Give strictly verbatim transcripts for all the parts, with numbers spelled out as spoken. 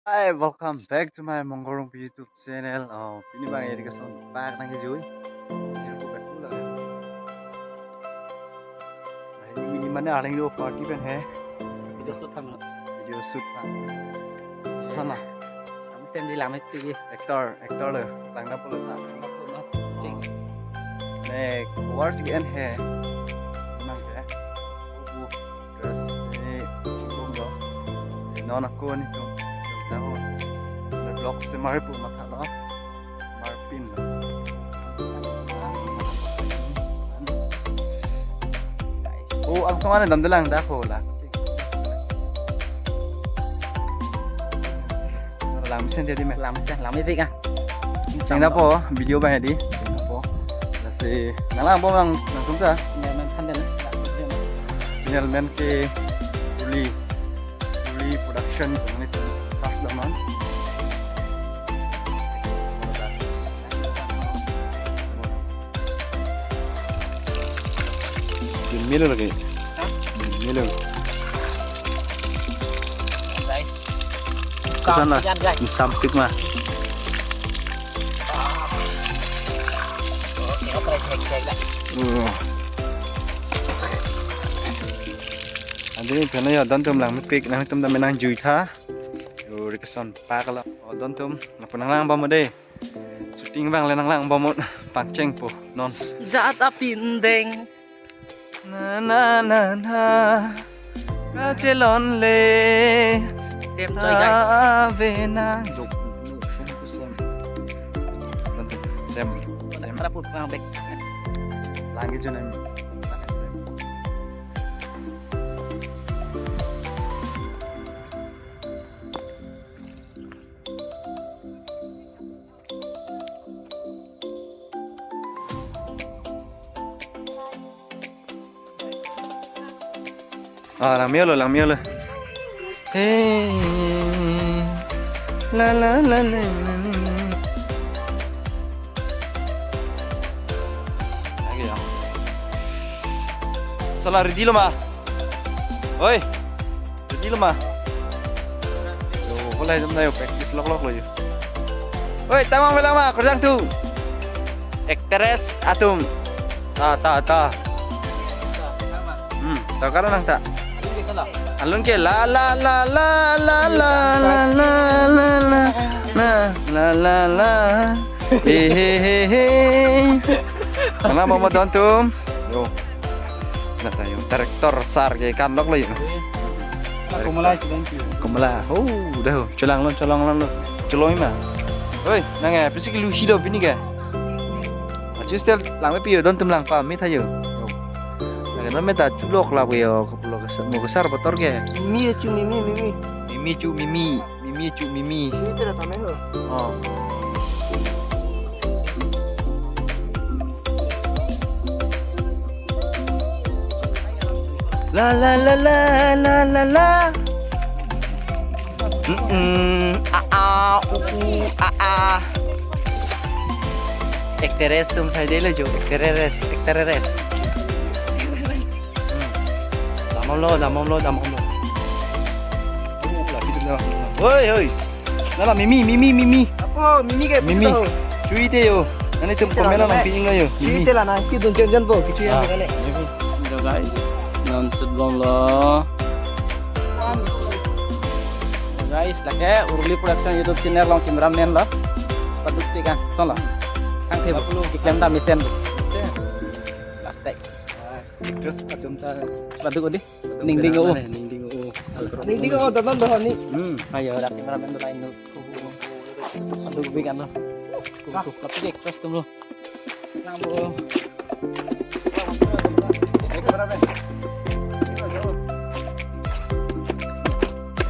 Hi, welcome back to my Mongkorong YouTube channel. Oh, pini abang irrigation park nangkejui. Ini bukan pula. Nah, ini, ini mana aling do party pen he? Video shoot kang. Video shoot kang. Sana. Kami sendiri lama itu ye. Actor, actor lo. Langdam pulo ta. Cing. Nek, war si en he. Mang ya. Terus ini belum lo. Non ako ni tu. Tahu. Vlog si mari pu matha lo. Marpin lo. Oh, angsong an damdelang dak ho la. Lamsen dia di me. Lamsen, lamsen pik ah. Sing dapo video abang ya di. Sing dapo. Lasi nanglang bom lang langsung sa. Sinyal man kan dan. Sinyal man ke Uli. Uli Production, kami tu sah daman. Gimil lagi. Hah? Gimil lagi. Guys. Kesana. Hujan, guys. Sampik mah. Oke, oke, cek, cek, dah. Uh. Adi, pena ya, don tum lang mepik, nangtum dam menang jui tha. Yo, irrigation park lo. Oh, don tum, nangpu nanglang bom de. Shooting abang le nanglang bom, pangcheng po non. Jat apindeng. Na na na na. Kachelon le. Dem joy, guys. Ave na. Duk, duk, sem to sem. Sem, sem. Para put kang bek. Lagi junan. Ah, langme lo, langme lo. Hey, la la la la la la. Lagi ya. Salah ready lo ma. Oi. Ready lo ma. Yo, boleh jam na yo practice lok lok lo yo. Oi, tamang belang ma, kurang tu. Actress atum. Ta ta ta. Hmm, ta karo nang ta. Alun ke la la la la la la la la la la la la la. He he he he. Mana mau don tum? Yo. Nah, tayo. Director sar ke kan lok lo yo. Kumala, kumala. Oh, dah. Cholang lon, cholang lon lo. Choloi ma. Oi, nang eh, pisi ke lusi do pini ke. Achu stel lang me pi yo, don tum lang pa, me thayo. Nang non me ta chulok la yo, kapulok ke mo kesar pator ke. Mimi chu, mimi, mimi. Mimi chu, mimi. Mimi chu mimi. Ini tidak sama lo. Oh. La la la la la la la. Mm-mm. A a u u a a. Ekteres tum sai de lo jo. Ekteres, ekteres. Damom lo, damom lo, damom lo. Hoi, hoi. Nala mimi, mimi, mimi. Apo, mimi ke mimi. Chui te yo. Nani tum komen lo nang pining lo yo. Chui te la nang kidun jen jen po, kichu yang kane. Yo guys, non shoot bom lo. Guys, lake Uruli Production YouTube channel along cameraman lo. Paduk tik ah, song lo. Kang the kiklem ta mesen. Last take. Terus atum ta paduk odi. Ningding o. Ningding o. Ningding o, dadan dohani. Hmm, ayo, dak cameraman do lain do. Aduh, big ano. Kum, kum, tapi dek, terus tum lo. Lambo.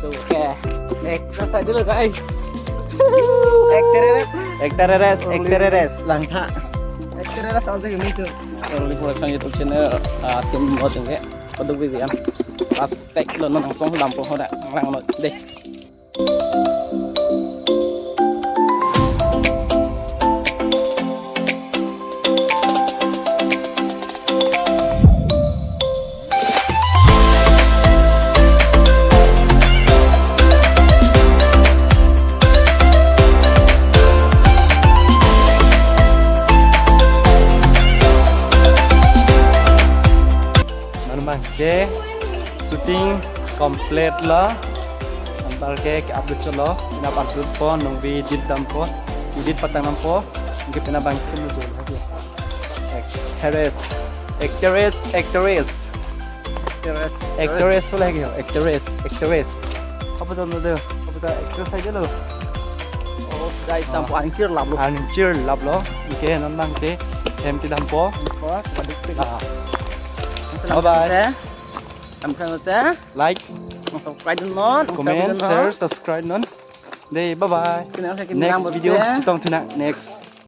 Tuh, oke. Actress aja lo, guys. Ekteres. Ekteres, ekteres. Langtha. Ekteres aja yang itu. Kalau di Kurasang YouTube channel, ah, tim buat yang kayak Paduk bibi an. Pas tek lo non langsung dampo hoda lang lo deh. complete lo. Anparke ke-upload chotlo. Penap upload po, nungvi edit dampo. Edit patang dampo. Anke penap bang skin lo jo. Actress. Actress, actress. Actress. Actress boleh ke, actress, actress. Apa tuh, tuh? Apa tuh, actress aja lo. Oh, guys, dampo, anchir lap lo. Anchir lap lo. Anke non bang ke hem ti dampo. Ah. Bye bye. Sampai nanti. Like, subscribe dun non, comment, share, subscribe non. Dei, bye bye. Next video, chetong tha nang next.